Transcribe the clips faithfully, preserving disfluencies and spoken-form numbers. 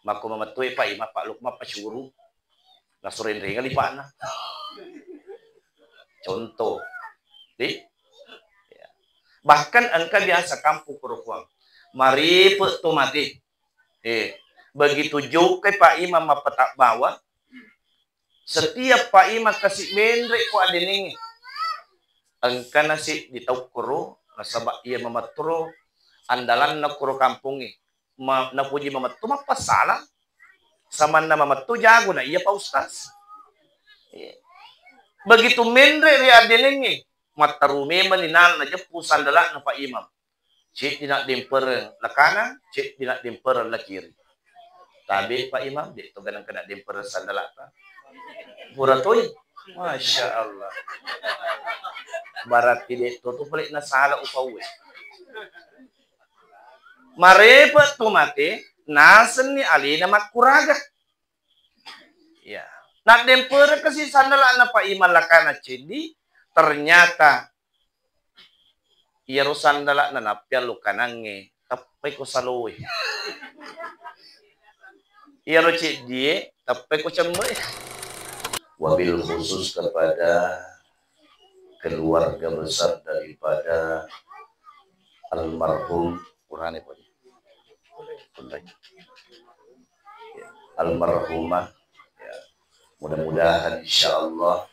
Makko mamettue Pak Imam, Pak Lukman, Pak Syuru, nasureng-rengeng lipa'na. Contoh. Di? Ya. Bahkan engka biasa kampung korokuang. Maripe to mate. Eh, begitu jokkai Pak Imam mappatabbawa, setiap Pak Imam kasi menre ko adenengnge. Engkana si ditau koro, nasaba iya mametturo andalanna koro kampongnge. Ma-, napuji mamettu mappassala. Samanna mamettu jago na iya Pak Ustaz. Iya. Begitu menre ri adenengnge, mattaru memang ni nal najeppu sandala'na Pak Imam. Ceddi naddempereng la kanang, ceddi naddempereng la kiri. Tabe Pak Imam, de to ganang kena dempereng sandalata. Pura toi. Masya Allah. Berarti de to tu pelik nasala upawe. Marepe tu mate, nasenni alena makkuraga. Ya. Naddempereng kasi sandalana Pak Imam la kanang ceddi, ternyata iyaro sandala'na nappiallu kanangnge, teppai ko saloe. Iyaro ceddie, teppai ko cemme. Wabil khusus kepada keluarga besar daripada almarhum, purane pole. Almarhumah, ya. Mudah-mudahan insya Allah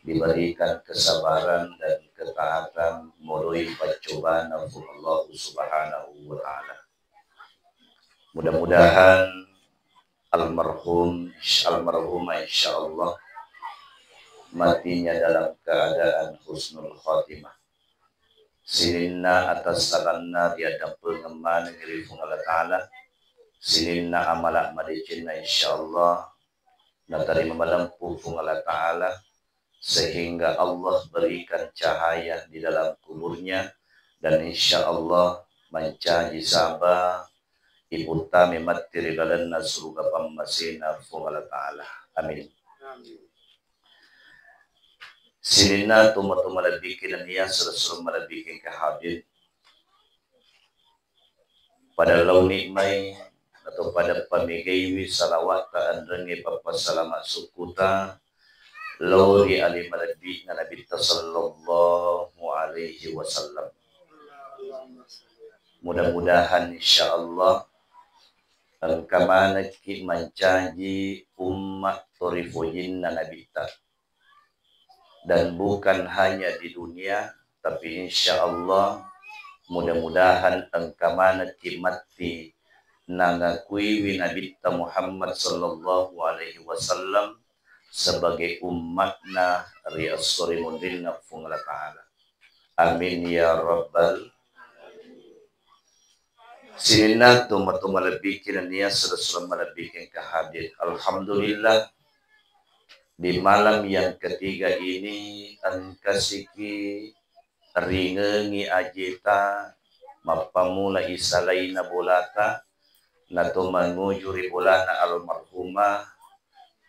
diberikan kesabaran dan ketaatan moloi paccobana Puang Allah Subhanahu wa Ta'ala. Mudah-mudahan almarhum, almarhumah insya Allah matinya dalam keadaan husnul khatimah. Sininna atassalanna riaddampengeng maneng ri Puang Allah Ta'ala, sininna amala madecenna insya Allah natarima malempu Puang Allah Ta'ala, sehingga Allah berikan cahaya di dalam kuburnya, dan insya Allah mancaji saba iputtame matti ri lalenna suruga pammasena Puang Allah Ta'ala. Amin. Sininna tomatoa malebbiki nennia sura-sura malebbiki engka hadir. Pada launi mai atau pada pamegaiwi salawatta enrengnge pappasalama sukkuta lao ri ale malebbi'na Nabitta sallallahu alaihi wasallam. Mudah-mudahan insya Allah engka manekki mancaji umma torifojinna Nabitta. Dan bukan hanya di dunia, tapi insya Allah mudah-mudahan engka manekki matti nangakuiwi Nabitta Muhammad sallallahu alaihi wasallam sebagai ummatna ri esso ri munrinna Puang Allah Ta'ala. Amin ya rabbal. Sininna tomatoa malebbiki nennia sura-sura malebbiki engka hadir. Alhamdulillah, di malam yang ketiga ini engkasiki ringengi ajeta mappamula isalaina bolata nato manguju ri bolana almarhumah.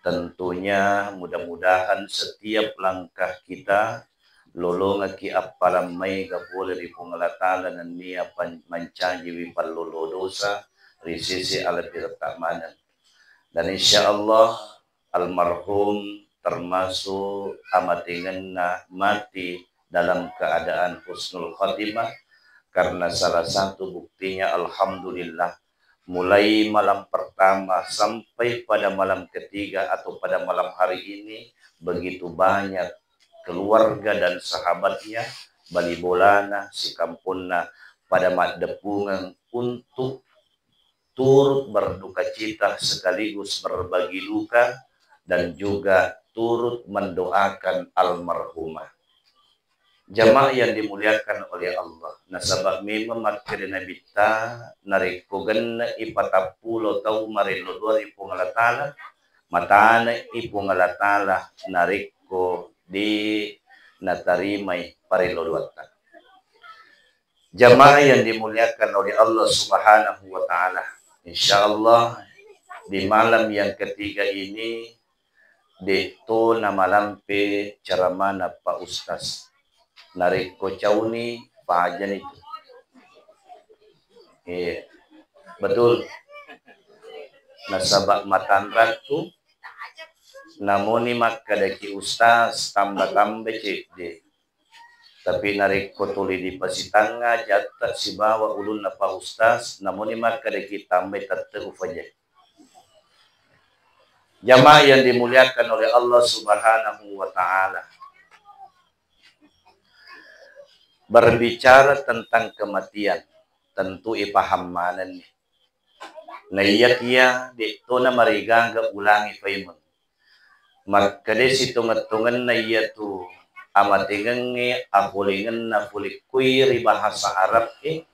Tentunya mudah-mudahan setiap langkah kita lolongekki appalang maega pole ri Puang Allah Ta'ala nennia pan-, mancajiwi pallolo dosa ri sisi alebbi retta maneng. Dan insya Allah almarhum termasuk amatengenna mati dalam keadaan husnul khatimah, karena salah satu buktinya, alhamdulillah, mulai malam pertama sampai pada malam ketiga atau pada malam hari ini, begitu banyak keluarga dan sahabatnya, bali bolana, sikamponna pada maddeppungeng untuk turut berduka cita sekaligus berbagi duka dan juga turut mendoakan almarhumah. Jamaah yang dimuliakan oleh Allah, nasaba memang makkeda Nabitta, narekko genne'i patappulo tau marello doa ri Puang Allah Ta'ala, matane'i Puang Allah Ta'ala narekko de natarimai parello doatta. Jamaah yang dimuliakan oleh Allah Subhanahu wa Ta'ala, insya Allah di malam yang ketiga ini, de to namalampe ceramana Pak Ustaz. Narekko cauni, pajani tu. Iya, betul. Nasaba matanrattu, namoni makkadaki ustaz tamba-tamba cedde. Tapi narekko tuli dipasitangnga jatta sibawa ulunna pa ustaz, namoni makkadaki tambai tette ufaje. Jamaah yang dimuliakan oleh Allah Subhanahu wa Ta'ala. Berbicara tentang kematian, tentu ipaham manenni. Naiyakiya de'tona marigaga ulangi paimeng. Makkeda sitongeng-tongenna iyatu amatengengnge apolengenna polekkoi ri bahasa Arab e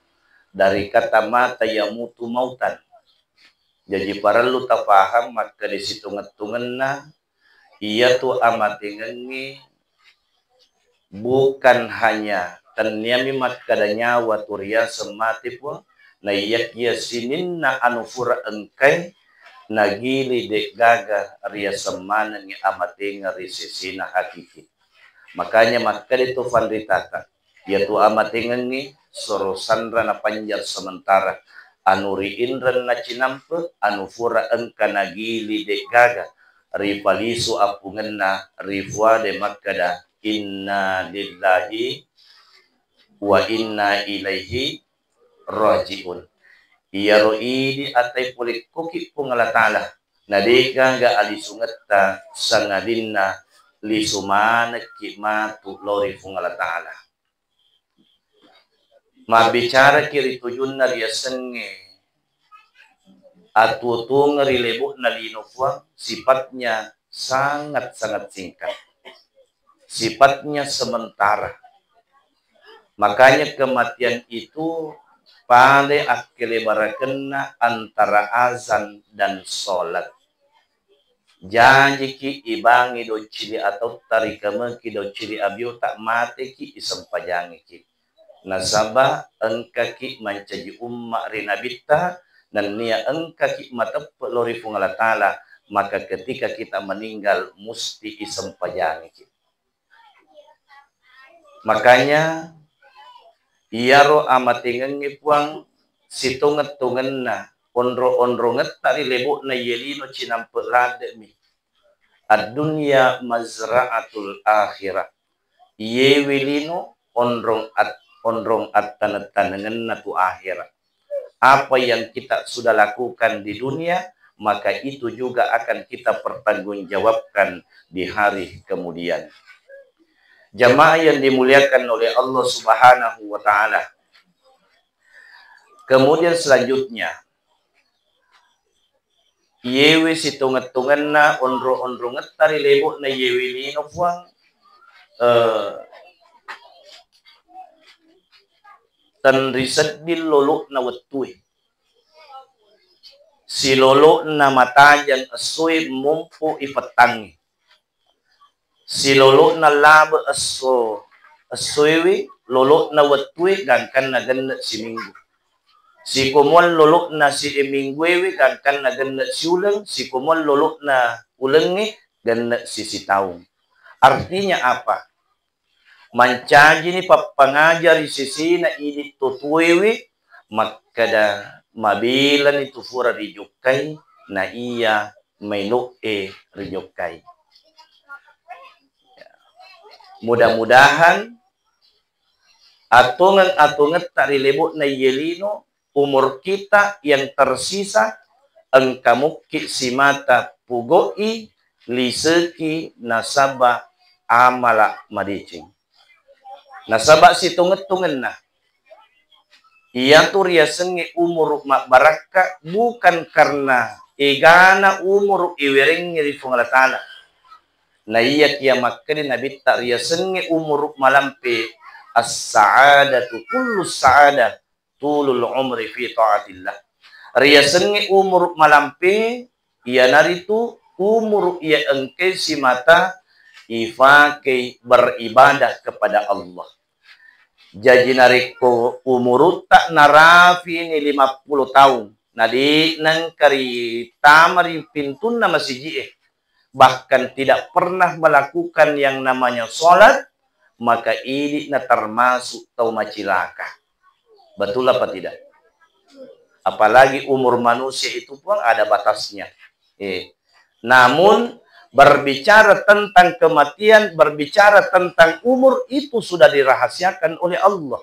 dari kata mata yamutu mautan. Jaji parellu tapaham makkeda sitongeng-tongenna iyatu amatengengnge bukan hanya tenniami makkeda nyawa tu riaseng mate, Puang, naiyakiya sininna anu fura engkai nagili de'gaga riaseng manengngi amatengeng ri sesena hakiki. Makanya makkeda tu fanritata, iyatu amatengengngi soro sanra napanjang sementara, anu ri inrenna cinampe, anu fura engka nagili de'gaga ripalisu appungenna, rifuade makkeda, "Inna lillahi wa inna ilaihi raji'un." Iyaro idi atai polekkoki Puang Allah Ta'ala, na de'gaga alisungetta sangadinna lisu manekki matu lao ri Puang Allah Ta'ala. Mabbicaraki ri tujunna riasengnge atuo-tuongeng ri lebo'na lino Puang, sifatnya sangat-sangat singkat, sifatnya sementara. Makanya kematian itu pale akkelebarakenna antara azan dan sholat. Jajiki ibangi doccili atautta, rikamengki doccili abiota, mateki isempajangiki. Nasaba engkaki mancaji umma ri Nabitta, nennia engkaki mateppe lao ri Puang Allah Ta'ala, maka ketika kita meninggal musti isempajangiki. Makanya iyaro amatengengnge Puang sitongeng-tongenna onro-onrongetta ri lebo'na iye lino cinampe ladde'mi. Ad-dunya mazra'atul akhirah. Iyewe lino onrong at-, onrong attaneng-tanengenna tu akhirat. Apa yang kita sudah lakukan di dunia, maka itu juga akan kita pertanggungjawabkan di hari kemudian. Jamaah yang dimuliakan oleh Allah Subhanahu wa Ta'ala. Kemudian selanjutnya, iyewe sitongeng-tongenna onro-onrongetta ri lebo'na iyewe lino Puang, eh, tenrisedding lolo'na wettue. Silolo'na matajang essoe mompo ipettangngi. Silolo'na labe esso, essoewe, lolo'na wettue gangkanna genne siminggu. Sikomuang lolo'na si mingguewe gangkanna genne siuleng, sikomuang lolo'na ulengnge genne sisitaung. Artinya apa? Mancajini pappangaja ri sesena idi totuewe makkeda mabelani tu fura rijokkai na iya maelo'e rijokkai. Mudah-mudahan atongeng-atongetta ri lebo'na iye lino, umur kita yang tersisa engka mukki simata pugo'i, liseki nasaba amala madeceng. Nasaba sitongeng-tongenna iyatu riasengnge umuru mabbarakka bukan karena egana umuru iwerengnge ri Puang Allah Ta'ala. Na iyakiya makkeda Nabitta riasengnge umuru malampe, as-sa'adatu kullu sa'adah tulul umri fi ta'atillah. Riasengnge umuru malampe iyanaritu umuru iya engkai simata ifakei beribadah kepada Allah. Jaji narekko umurutta narafini lima puluh taung, na de' nengka ritama ri pintunna masiji'e, bahkan tidak pernah melakukan yang namanya sholat, maka idi'na termasuk tau macilaka. Betul apa tidak? Apalagi umur manusia itu, Puang, ada batasnya. Eh. Namun, berbicara tentang kematian, berbicara tentang umur, itu sudah dirahasiakan oleh Allah.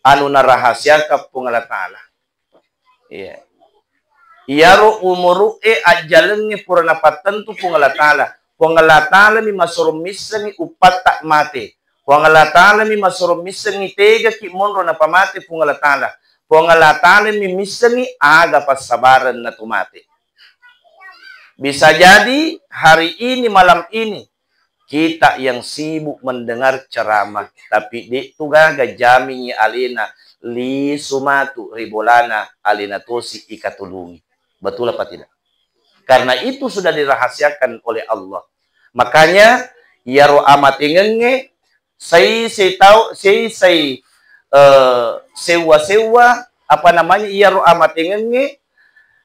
Anu narahasiakan Puang Allah Ta'ala. Iya. Iyaro umuru'e ajjalengnge pura napattentu Puang Allah Ta'ala. Puang Allah Ta'ala mi masuro missengngi uppatta mate. Puang Allah Ta'ala mi masuro missengngi tegaki monro napamate Puang Allah Ta'ala. Puang Allah Ta'ala mi missengngi aga passabarenna to mate. Bisa jadi hari ini, malam ini, kita yang sibuk mendengar ceramah, tapi de' tu gaga jamingi alena, lisu matu ri bolana, alena tosi ikatulungi. Betul apa tidak? Karena itu sudah dirahasiakan oleh Allah. Makanya, iyaro amatengengnge, sai, sai tau, sai, sai, eh, sewa-sewa, apa namanya, iyaro amatengengnge,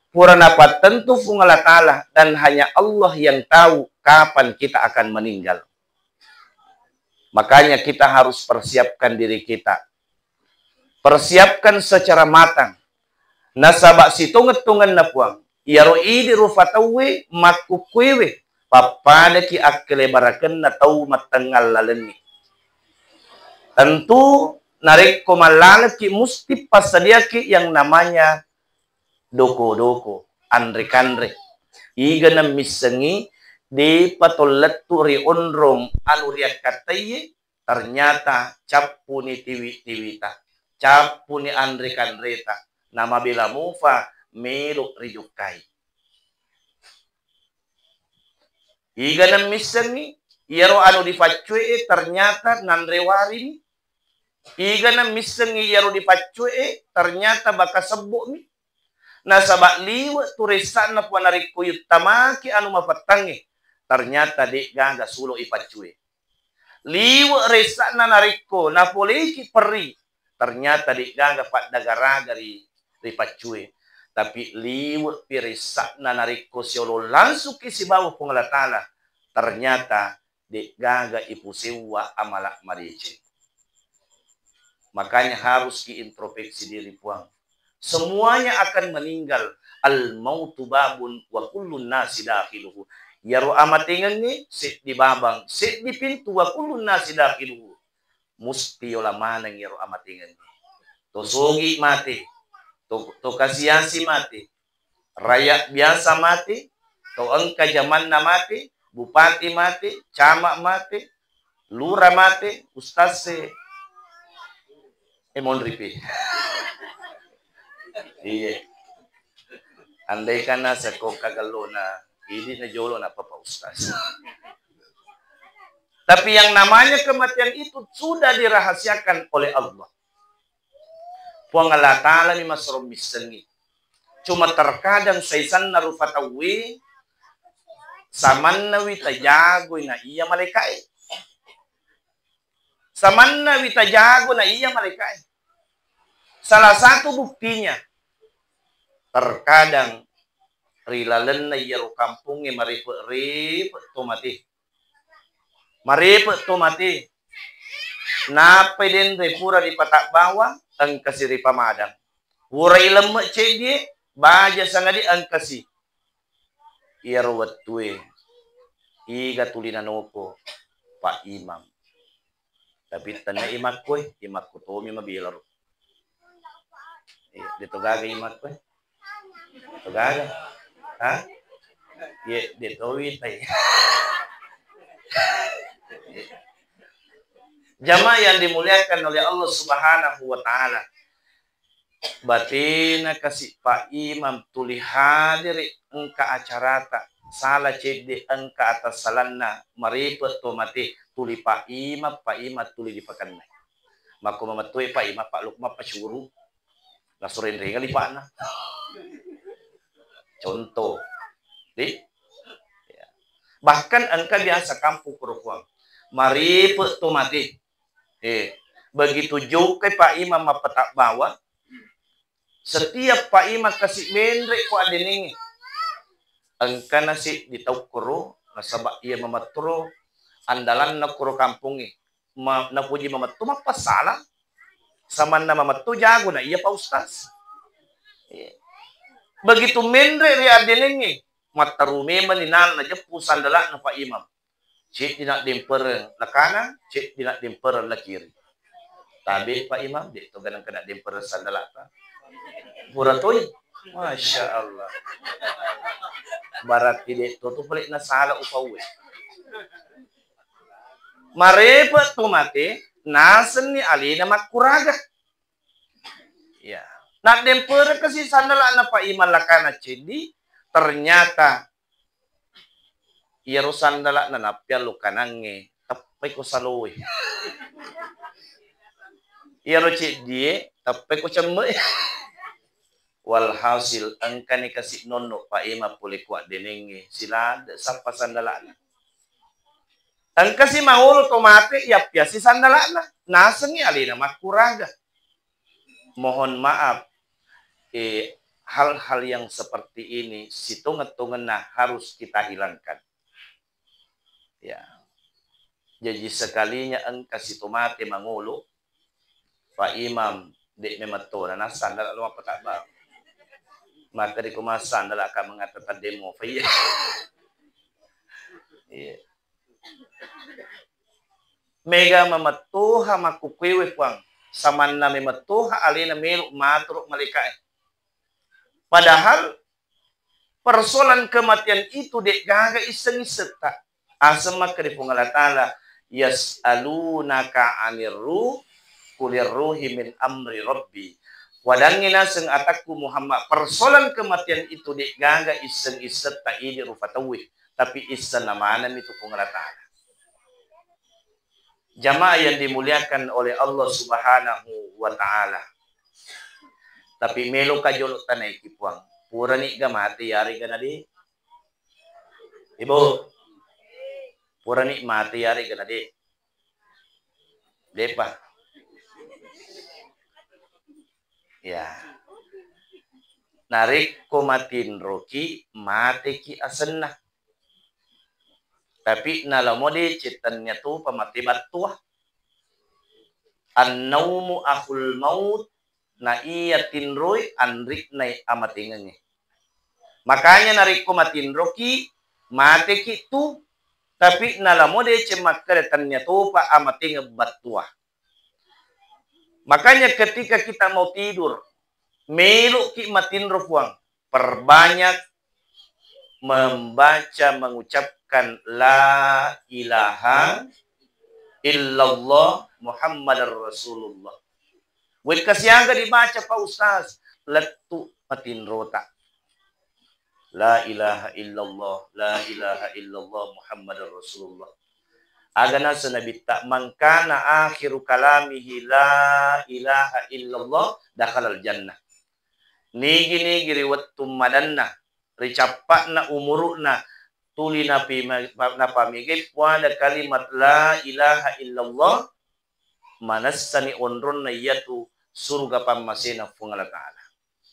pura napattentu Puang Allah Ta'ala, dan hanya Allah yang tahu kapan kita akan meninggal. Makanya kita harus persiapkan diri kita. Persiapkan secara matang. Nasaba sitongeng-tongenna Puang, iyaro idi rufa tauwe makkukkuewe, pappadaki akkelebarakenna tau mattengngallalengngi. Tentu narekko mallalengki, musti passadiaki yang namanya doko-doko, anre-kanre. Igana missengngi depa tollettu ri onrong anu riakkattaiye, ternyata cappuni tiwi-tiwita, cappuni anre-kanreta, namabela mufa melo rijukkai. Igana missengngi iyaro anu dipaccue'e ternyata nanre warini. Igana missengngi iyaro dipaccue'e ternyata baka sebbo'mi. Nasaba liwe tu ressa'na Puang narekko yuttamaki anu mapettangnge, ternyata de' gaga sulo ipaccue. Liwe ressa'na narekko napoleiki perri, ternyata de' gaga paddaga-raga ri, ripaccue. Tapi liwe pi ressa'na narekko siolo langsungki sibawa Puang Allah Ta'ala, ternyata de' gaga ipusewwa amala madeceng. Makanya harus ki introspeksi diri, Puang. Semuanya akan meninggal. Al mautu babun wa kullun nasi dakhiluhu. Iyaro amatengengnge seddi babang, seddi pintu, wa kullun nasi dakhiluhu. Musti yola maneng iyaro amatengengnge. To sogi mate, to, to kasiasi mate, raya biasa mate, to engka jamanna mate, bupati mate, camat mate, lura mate, ustaz se, e monripi. Iya. Andaikan naseng ko kagellona, idi na jolo na papa ustaz. Tapi yang namanya kematian itu sudah dirahasiakan oleh Allah. Puang Allah Ta'ala mi masero missengngi. Cuma terkadang saisanna rupa tauwe samanna wi tajagoi na iya malaikae. Samanna wi tajago na iya malaikae. Salah satu buktinya, terkadang ri lalenna iyaro kampongnge marepe'-repe' to mate. Marepe' to mate. Nappai denre pura ripatabbawang, engkasi ripamadang. Pura ilemme' ceddie, baja sangadi engkasi. Iyaro wettue, iga tuli nanoko Pak Imam. Tapi tenna imakku, eh, imakku tomi mabela ro. Iya, de to gaga imakku, eh. De to gaga. Hah? Iya, de to witai. Jamaah yang dimuliakan oleh Allah Subhanahu wa Ta'ala. Batena kasi Pak Imam tuli hadiri engka acarata, sala cedde engka atassalanna, marepe' to mate, tuli Pak Imam, Pak Imam tuli dipakennai. Makko mamettue Pak Imam, Pak Lukman, Pak Syuru, nasureng-rengngi lipa'na. Contoh. Di? Ya. Bahkan engka biasa kampung kuro Puang. Marepe' to mate. Eh, begitu jokkai Pak Imam mappatabbawa, setiap Pak Imam kasi menre ko addenenge. Engkana si di tau koro, nasaba iya mametturo andalanna koro kampongnge. Ma-, napuji mamettu mappassala. Samanna mamettu jago na iya Pak Ustaz. Iya. Begitu menre ri addenengnge, matteru memeng ni nala najeppu sandala'na Pak Imam. Ceddi naddempereng la kanang, ceddi naddempereng la kiri. Tabe Pak Imam, de to ganang kena dempereng sandala'ta. Pura toi. Masya Allah. Berarti de to tu pale nasala upauwe. Marepe to mate, nasenni alena makkuraga. Ya. Naddempereng kasi sandala'na Pak Imam la kanang ceddi, ternyata iyaro sandala'na nappiallu kanangnge, teppai ko saloe. Iyaro ceddie, teppai ko cemme. Walhasil, engkani kasi nonno Pak Imam pole ku addenengnge, silade sappa sandala'na. Engkasi mangolo to mate, yappiasi sandala'na, nasengngi alena makkuraga. Mohon maaf, eh, hal-hal yang seperti ini sitongeng-tongenna harus kita hilangkan. Ya. Jaji sekalinya engka sitomate mangolo, Pak Imam, de memettona nassandala lo mappatabbang. Maka diko massandala ka mengata tadde mo faiya. Iya. Mega mamettoha makkukkuewe Puang, samanna memettoha alena melo maturu malaikae. Padahal persoalan kematian itu de gaga isseng-issetta. Aseng makkeda Puang Allah Ta'ala, "Yas'alunaka 'anir ruh, qulir ruhi min amri rabbi." Wadangngi naseng atakku Muhammad, persoalan kematian itu de gaga isseng-issetta idi rufa tauwe, tapi issenna maneng itu Puang Allah Ta'ala. Jamaah yang dimuliakan oleh Allah Subhanahu wa Ta'ala. Tapi meloka jolo tanaiki Puang. Purani ga mate yarega na de. Ibu. Purani mate yarega na de. Depa. Ya. Narekko matinroki, mateki asenna. Tapi nalamo deceng tennia topa mate battua. Annaumu akhul maut, na iya tinroi anriknai amatengengnge. Makanya narekko matinroki, mateki tu, tapi nalamo deceng makkeda tennia topa amatengeng battua. Makanya ketika kita mau tidur, meloki matinro Puang, perbanyak membaca, mengucapkan la ilaha illallah Muhammadar Rasulullah. Wekka siaga dibaca Pak Ustaz, lettu matinrota. La ilaha illallah, la ilaha illallah Muhammadar Rasulullah. Aga naseng Nabitta, "Man kana akhiru kalamihi la ilaha illallah, dakhalal jannah." Nigi-nigi ri wettu madanna, ri cappa'na umuru'na, tuli napi-, napamegai puada kalimat la ilaha illallah, manessani onronna iyatu suruga pammasena Puang Allah Ta'ala.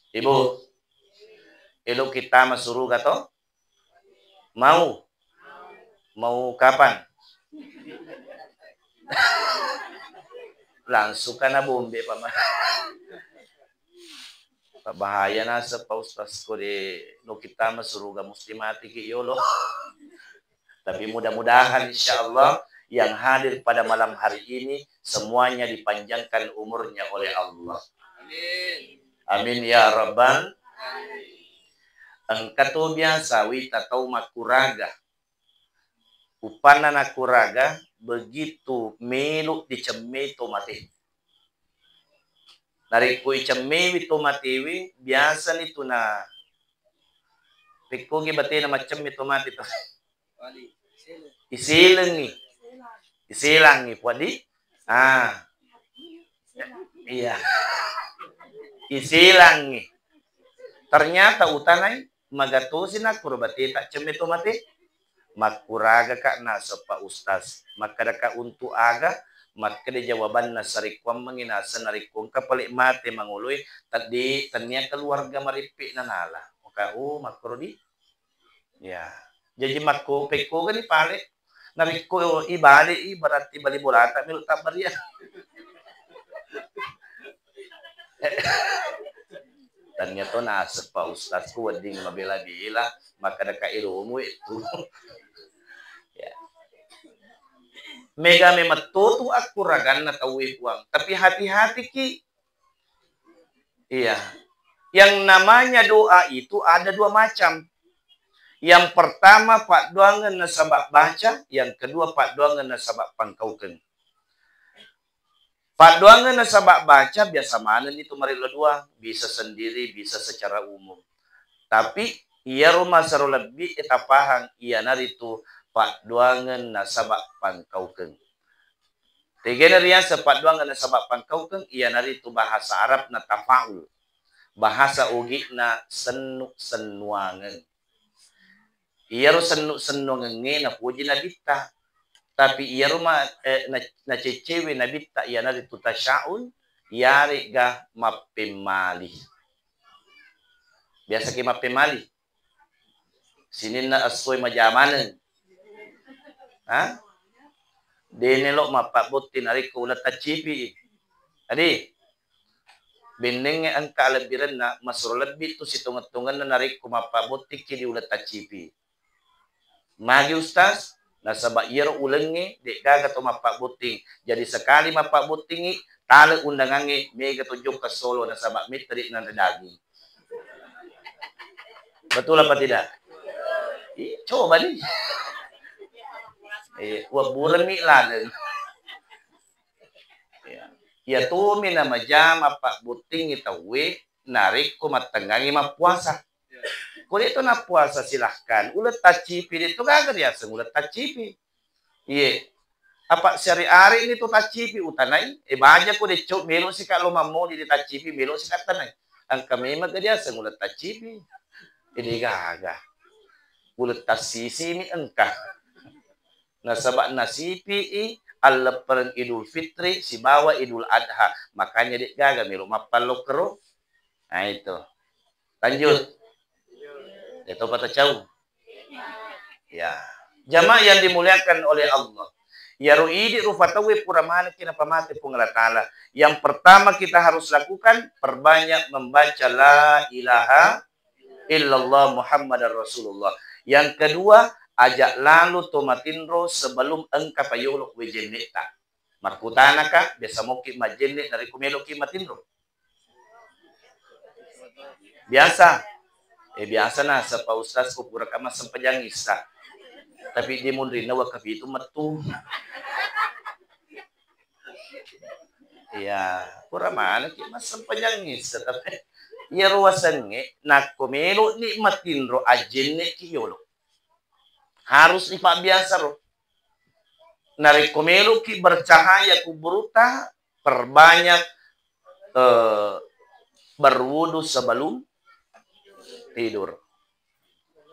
Ibu, eloki tama suruga to? Mau? Mau kapan? Langsung kana bombe, Pak. Bahaya naseng, Pak Ustaz, ko de loki tama suruga musti matiki yolo. Tapi mudah-mudahan, insya Allah, yang hadir pada malam hari ini semuanya dipanjangkan umurnya oleh Allah. Amin. Amin ya rabbal. Engka to biasa wita tau makkuraga. Uppanna nakkuraga, begitu melo dicemme to mate. Narekko icemmewi to matewe, biasani tu na pekkogi batena maccemme to mate to. Iselengi. Iselangi, Puadi. Ah. Iya. Iselangi. Ternyata utanai magatosi nakkuro bateta cemme to mate. Makkuraga ka naseng Pak Ustaz. Makkada ka untuk aga? Makkeda jawabanna sarekkuammengi naseng narekko engka pale mate mangoloi, teddi tennia keluarga marippe nanala. Maka, oh, makkuro di. Ya. Jaji makko pekkogani pale. Narekko ibale i berarti bali bolata melo tabbaria. Tania to naseng Pak Ustaz ku wedding mabela-bela, makkeda ka elomu itu. Ya. Mega memang to tu akkuraganna tauwe, Puang. Tapi hati-hati ki. Iya. Yang namanya doa itu ada dua macam. Yang pertama, paddoangeng nasaba baca, yang kedua, paddoangeng nasaba pangkaukeng. Paddoangeng nasaba baca biasa maneng itu marello dua, bisa sendiri, bisa secara umum. Tapi iyaro masero lebbi e tapahang iyanaritu paddoangeng nasaba pangkaukeng. Tegana riyaseng paddoangeng nasaba pangkaukeng, iyanaritu bahasa Arabna tafaul. Bahasa Ogi'na sennu-sennuangeng. Iyaro sennu-sennuangengnge napoji Nabitta. Tapi iyaro ma-, eh, na-, naceccewe Nabitta iyanaritu tasyaul, iyaregga mappemmali. Biasa ke mappemmali? Sininna essoe maja maneng. Ha? De' nelo' mappabbotting narekko uleng taccipi'i. Jadi, bennengnge engka alebbirenna, masero lebbi tu sitongeng-tongenna narekko mappabbottikki di uleng taccipi. Magi Ustaz? Nasaba iyaro ulengnge de'gaga to mappabbotting. Jadi sekali mappabbottingngi, tale undangangnge, mega to jokka solo nasaba metta de' nanre daging. Betul apa tidak? Ih, coba nih. Eh, wabbureng mi laleng. Ya. Iya tomi namaja mappabbottingngi tauwe narekko mattengngangngi mappuasa. Ko de' to nappuasa, silahkan. Uleng taccipi de' to gaga riaseng uleng taccipi. Iye. Apa siare-are ni to taccipi utanai, e baja ko decco melo sika lo mammoli di taccipi, melo sika tanai. Engka memang ga diaseng uleng taccipi. Ede gaga. Uleng tassisi mi engka. Nasaba nasipi'i alleppereng Idul Fitri sibawa Idul Adha. Makanya de' gaga melo mappallokkero. Nah, itu. Lanjut. Itu patacau. Ya. Jamaah yang dimuliakan oleh Allah. Iyaro idi rufa tauwe pura manekki napamate Puang Allah Ta'ala. Yang pertama kita harus lakukan, perbanyak membaca la ilaha illallah Muhammadar Rasulullah. Yang kedua, aja' lalo to matinro sebelum engka payolo' wae jenne'ta. Makkutanaka, biasa mokki majjenne' narekko meloki matinro? Biasa. Eh, biasa naseng Pak Ustaz ko puraka massempajang issa. Tapi di munrinna wakapitu mettu. Iya, pura manekki massempajang issa, tapi iyaro wasengnge nakko melo'ni matinro ajjenne'ki yolo. Harus ipabbiasa ro. Narekko melo'ki bercahaya kuburuta, perbanyak, eh, berwudu sebelum tidur.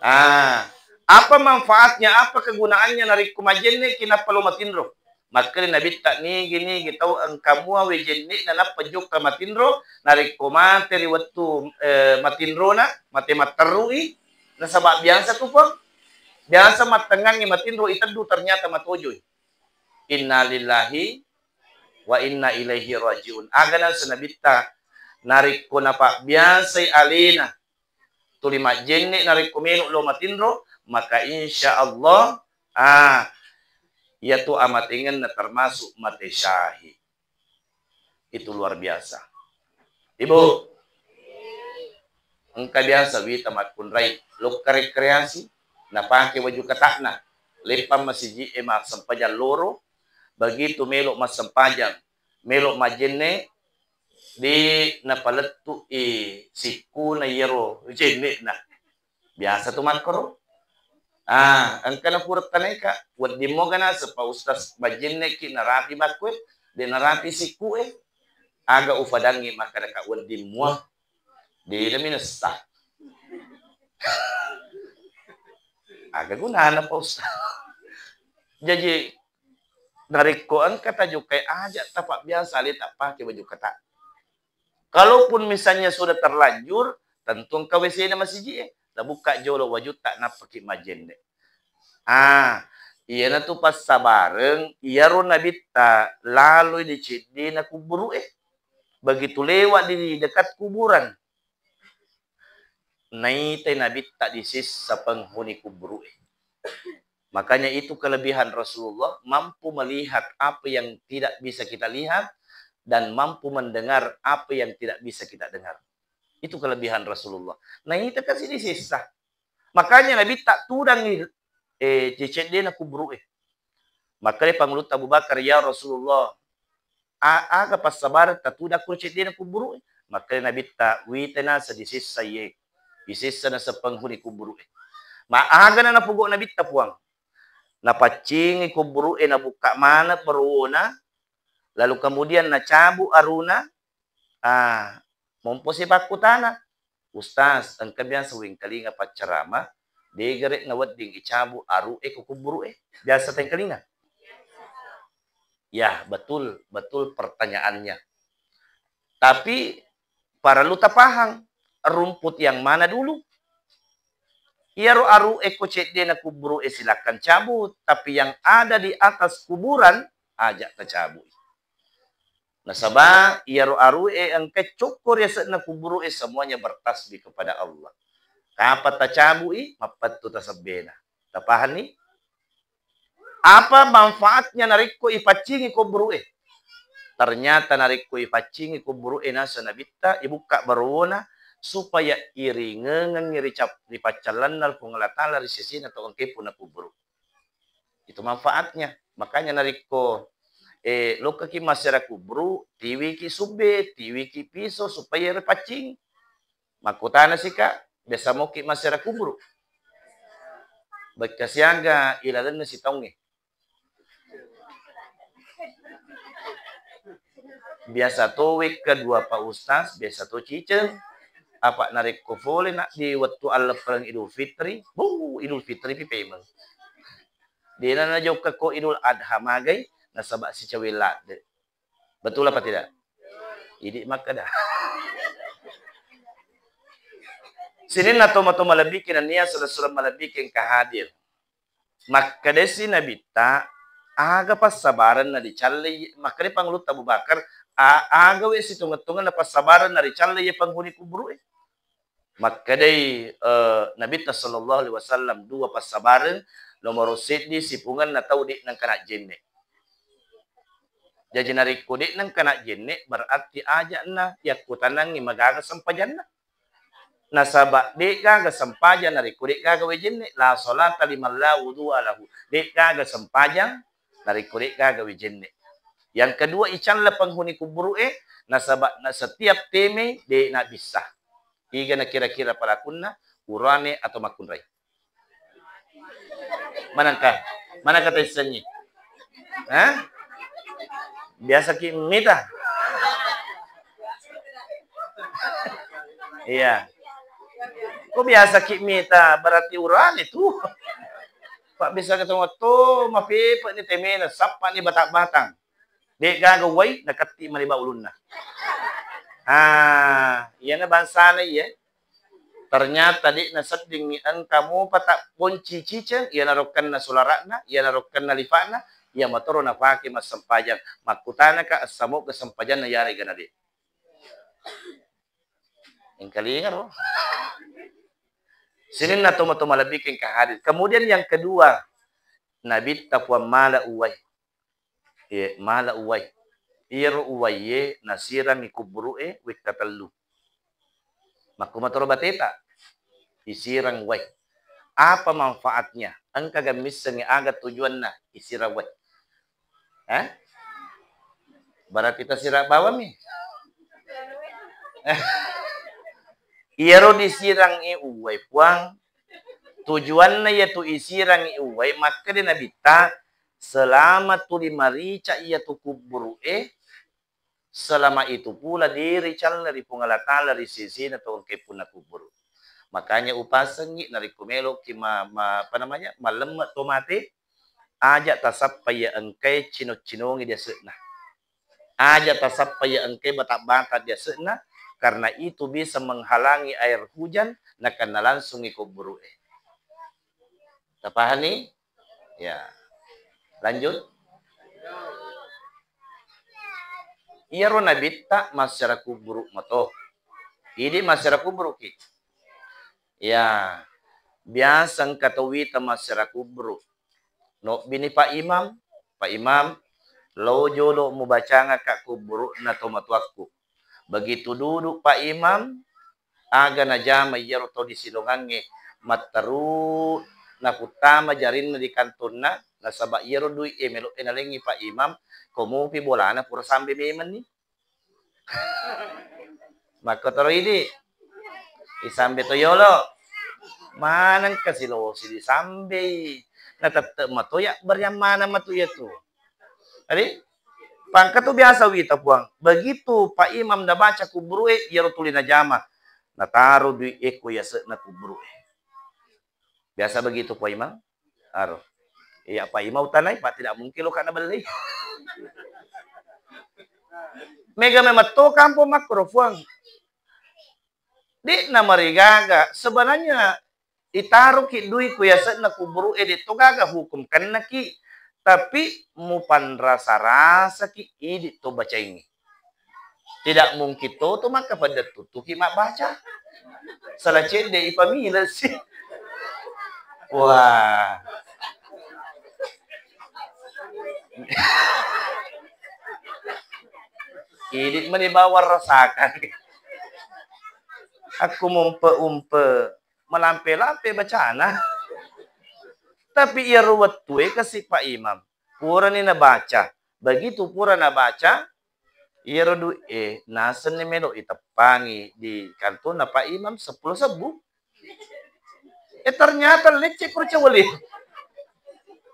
Ah, apa manfaatnya, apa kegunaannya narekko majjenne'ki nappa lo matinro? Makkeda Nabitta, nigi-nigi tau engka mua wae jenne'na nappa jokka matinro, narekko mate ri wettu, eh, matinrona, mate matterru'i, nasaba biasa tu, Puang, biasa mattengngangngi matinro iteddu, ternyata matojoi. Innalillahi wa inna ilaihi rajiun. Aga naseng Nabitta, narekko napabbiasai alena tuli majjenne' narekko melo' lo matinro, maka insya Allah, ah, iyatu amatengenna termasuk mate syahid. Itu luar biasa. Ibu, engka biasa wita makkunrai lokka rekreasi, napake waju kata'na, leppang masiji'e massempajang loro, begitu melo' massempajang, melo' majjenne', di napalettu'i sikkuna iyaro jenne'na. Biasa tu makkoro. Ah, engka napura tanaika, wedding moga naseng Pak Ustaz majjenne'ki narapi makkue, de' narapi sikku'e. Aga ufadangngi makkadaka wedding mua. De' nami nessa. Aga gunana Pak Ustaz. Jaji narekko engka tajokkai aja' tapabbiasa ale tappake waju kata. Kalaupun misalnya sudah terlanjur, tentu engka W C-na masiji'e, tabukka jolo wajutta nappaki majjenne'. Ah, iyanatu passabareng iyaro Nabitta laloi di ceddena kuburu'e. Begitu lewat di dekat kuburan, naitai Nabitta disessa penghuni kuburu'e. Makanya itu kelebihan Rasulullah, mampu melihat apa yang tidak bisa kita lihat dan mampu mendengar apa yang tidak bisa kita dengar. Itu kelebihan Rasulullah. Naita kasi disessa. Makanya Nabitta tudangi, eh, cedde'na kuburu'e. Makkeda Pangulutta Abu Bakar, "Ya Rasulullah, a-, aga passabareng tatudakko cedde'na kuburu'e?" Makkeda Nabitta, "Wita nasa disessa iye, disessa nasa penghuni kuburu'e." Ma aga na napugo Nabitta, Puang? Napaccingi kuburu'e, nabukka maneng baruona, lalu kemudian nacabu aruna, ah, mompo si pakkutana, "Ustaz, engka biasa wengkalinga paccarama, de gare nawedding icabu aru'e ko kuburu'e?" Biasa tengkalinga? Ya, betul, betul pertanyaannya. Tapi parellu tapahang, rumput yang mana dulu? Iyaro aru'e ko cedde'na kuburu'e silakan cabut, tapi yang ada di atas kuburan aja tacabui. Nasaba iyaro aru'e engka cokko ri ase'na kuburu'e semuanya bertasbih kepada Allah. Kapa tacabui? Mappettu tasebbena. Tapahanni? Apa manfaatnya narekko ipaccingi kuburu'e? Ternyata narekko ipaccingi kuburu'e nasa Nabitta, ibukka baruona supaya iringengengngi ri cap-, ri paccallanna Puang Allah Ta'ala ri sesena tau engkae punna kuburu. Itu manfaatnya. Makanya narekko, eh, lokkaki massera kuburu, tiwiki subbe, tiwiki piso supaya ripaccingi. Makkutana sika, biasa moki massera kuburu? Bekka siaga ilalenna sitaungnge. Biasa to wekka dua Pak Ustaz, biasa to ciceng. Apa narekko fole nak di wettu alleppereng Idul Fitri, bu, Idul Fitri pi pemeng. Dena najokka ko Idul Adha magai, nasaba sicawe ladde. Betul apa tidak? Idi makkeda. Sininna tomatoa malebbiki nennia sura-sura malebbiki engka hadir. Makkedasi Nabitta, aga passabarenna dicallei, makkeda Pangulutta Abu Bakar, a-, aga we sitongeng-tongenna passabarenna ricallei penghuni kuburu'e? Makkedai, eh, Nabitta sallallahu alaihi wasallam, dua passabareng, nomoro seddi sipungenna tau de'na engka najjenne. Jaji narekko de'na engka najjenne, berarti aja'na yakkutanangngi magaga sempajanna. Nasaba de'gaga sempajang narekko de'gaga wae jenne, la salata liman la wudu'a lahu. De'gaga sempajang narekko de'gaga wae jenne. Yang kedua, icalla penghuni kuburu'e, nasaba na setiap teme de nabissa. Igana kira-kira pelakunna, urane atau makkunrai? Manengka? Manengka taissengngi? Hah? Biasaki mita? Iya. Ko biasaki mita, berarti urane tu. Pak bisa ketemu to, mapepe ni temena, sappa ni batang-batang. De'gaga uwai, naketti mani ba ulunna. Ah, iyana bangsana iye. Ternyata de'na seddingngi engka mopa tabbonci ciceng, iyanaro kenna sulara'na, iyanaro kenna lifa'na, iya matoro napake massempajang. Makkutanaka, essa moga sempajanna yarega na de'? Engkalingaro. Sininna tomatoa malebbiki engka hadir. Kemudian yang kedua, Nabitta Puang mala uwai. Iye, mala uwai. Iyaro uwaiye nasirangngi kuburu'e wekka tellu. Makkumatoro bateta, isirang uwai. Apa manfaatnya? Engkaga missengngi aga tujuanna isirang uwai? Eh? Berarti tasirang bawammi. Iyaro disirangngi uwai, Puang, tujuanna iyatu isirangngi uwai, makkeda Nabitta, selama tuli marica iyatu kuburu'e, selama itu pula de ricalla ri Puang Allah Ta'ala ri sesena tau engkae punna kuburu. Makanya upasengngi narekko meloki ma-, ma-, apa namanya, malemme to mate, aja tasappa iya engkae cino-cinongi di ase'na. Aja tasappa iya engkae bata-bata di ase'na, karena itu bisa menghalangi air hujan nakenna langsungngi kuburu'e. Tapahanni? Ya. Lanjut. Iyaro Nabitta massera kuburu mato. Idi massera kuburuki. Iya, biasa engka tau wita massiara kuburu. Nobbini Pak Imam, "Pak Imam, lao jolo mubacangakka kuburu'na tomatoakku." Begitu duduk Pak Imam, aga najama iyaro tau di Silongangnge, matteru naputtama jarinna di kantonna, nasaba iyaro dui'e melo'e nalengngi Pak Imam, ko mupi bolana pura sambe memenni. Makkotoro idi, isambe to yolo. Maneng kasi losi disambei. Na tette mato ya beriang maneng matu iyatu. Jadi, pangka tu biasa wita puang. Begitu Pak Imam nabaca kuburu'e, iyaro tuli najama. Nataro dui'e ko yase'na kuburu'e. Biasa begitu, Pak Imam? Aro. Iya, Pak Imam utanai, Pak, tidak mungkin lo kana bellei. Mega memang to kampung makkoro, Puang. De'na marigaga, sebenarnya itaroki dui ku yase'na kuburu e, de to gaga hukum kennaki, tapi mupanrasa-rasaki idi to bacaingi. Tidak mungkin toto maka pada tutuki mabbaca. Salah cedde ipamilesi. Wah. Idi mani bawang rasakan. Aku mumpe-umpe, melampe-lampe bacana. Tapi iyaro wettue kasi Pak Imam, purani nabaca. Begitu pura nabaca, iyaro dui'e nasenni melo iteppangi di kantona Pak Imam seppulo sebbu. Eh, ternyata lecce ko cawali.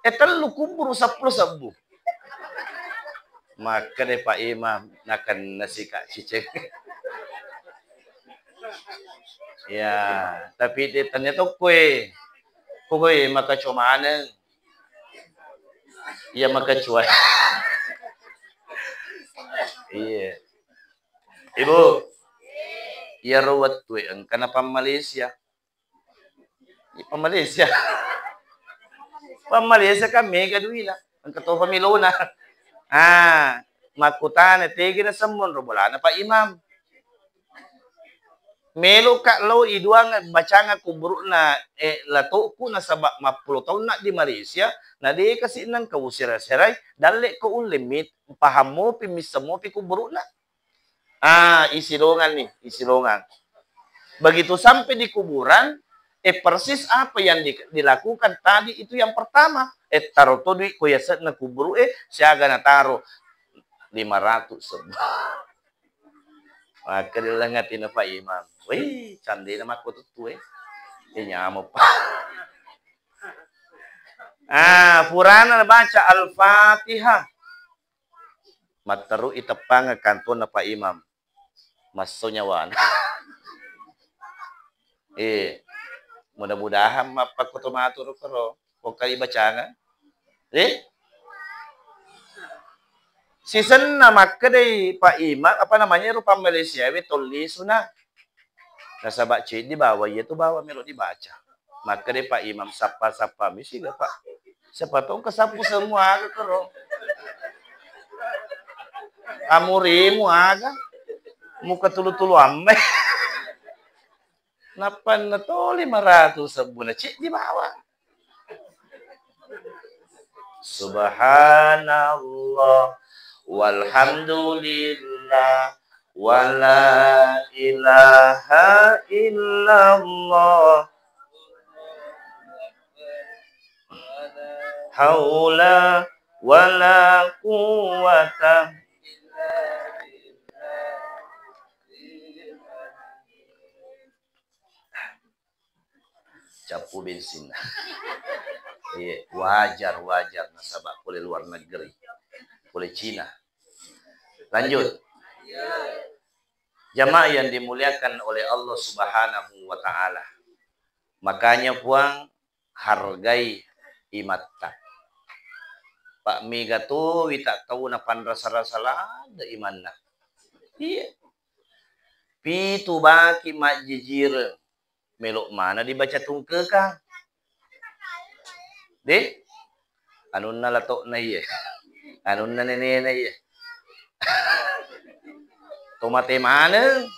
Eh, tellu kuburu seppulo sebbu. Makkeda Pak Imam, nakenna si Kak Ciceng. Ya, tapi de tanya tokkoe. Pokoknya maka cumaneng. Iya, makacua. Iya. Ibu, iyaro wettue engkana pang Malaysia. Pang Malaysia. Pang Malaysia kan mega duina. Engka to pamilona. Ah, makkutana tegi nasemmeng ro bolana Pak Imam. Meloka lao iduang bacanga kuburu'na, eh, lato'ku nasaba mappulo taunna di Malaysia, na de kasi nengka usera-serai, dalle ko ulle mi paham mopi, misseng mopi kuburu'na. Ah, isilongan ni, isilongan. Begitu sampai di kuburan, eh, persis apa yang di-, dilakukan tadi itu yang pertama. Eh, taro to dui ko yase'na kuburu, eh, siaga nataro lima ratus sebbu. Makkeda lengngatina Pak Imam. Wih, candena makko tuttu, eh. Eh, nyamuk, Pak. Ah, purana nabaca Al-Fatihah. Matteru iteppang kantonna Pak Imam. Masso nyawana. Eh, mudah-mudahan mappakkoto matu ro koro. Pokka ibacanga. Eh? Sisenna makkedai Pak Imam, apa namanya, rupa Malaysia we tolli suna. Nasaba ceddi bawa iya tu bawa melo dibaca. Makkedai Pak Imam, sappa-sappa mi siga, Pak. Siapa tahu kesappu semua aga kero. Amurimu aga. Muka tulu-tulu amme. Nappanna to lima ratus sebbuna ceddi bawa. Subhanallah, walhamdulillah, wala ilaha illallah. Haula wala quwwata. Cappu bensinna. Iya, wajar, wajar nasaba pole luar negeri. Pole Cina. Lanjut. Jamaah yang dimuliakan oleh Allah Subhanahu wa Ta'ala. Makanya, Puang, hargai imatta. Pak, mega to wita tau napanrasa-rasa ladde imanna. Iya. Pitu baki majjijireng. Melo mana dibaca tungkeka. De? Anunna latokna iye. Anunna nenena iye. Tomate maneng.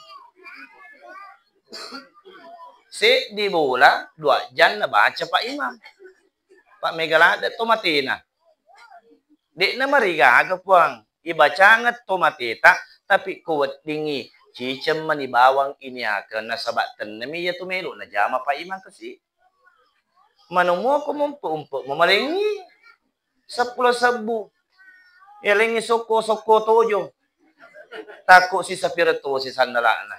Seddi bola, dua jam nabaca Pak Imam. Pak, mega ladde to matena. De'na marigaga, Puang. Ibacangeng to mateta, tapi ko weddingngi ciceng mani bawang iniakeng, nasaba tennemi iya tu melo najama Pak Imam kasi. Manomo ko mumpe-umpe mamalengngi. Seppulo sebbu. Yalengngi sokko-sokko tojo. Takko sisapireng tosi sandala'na.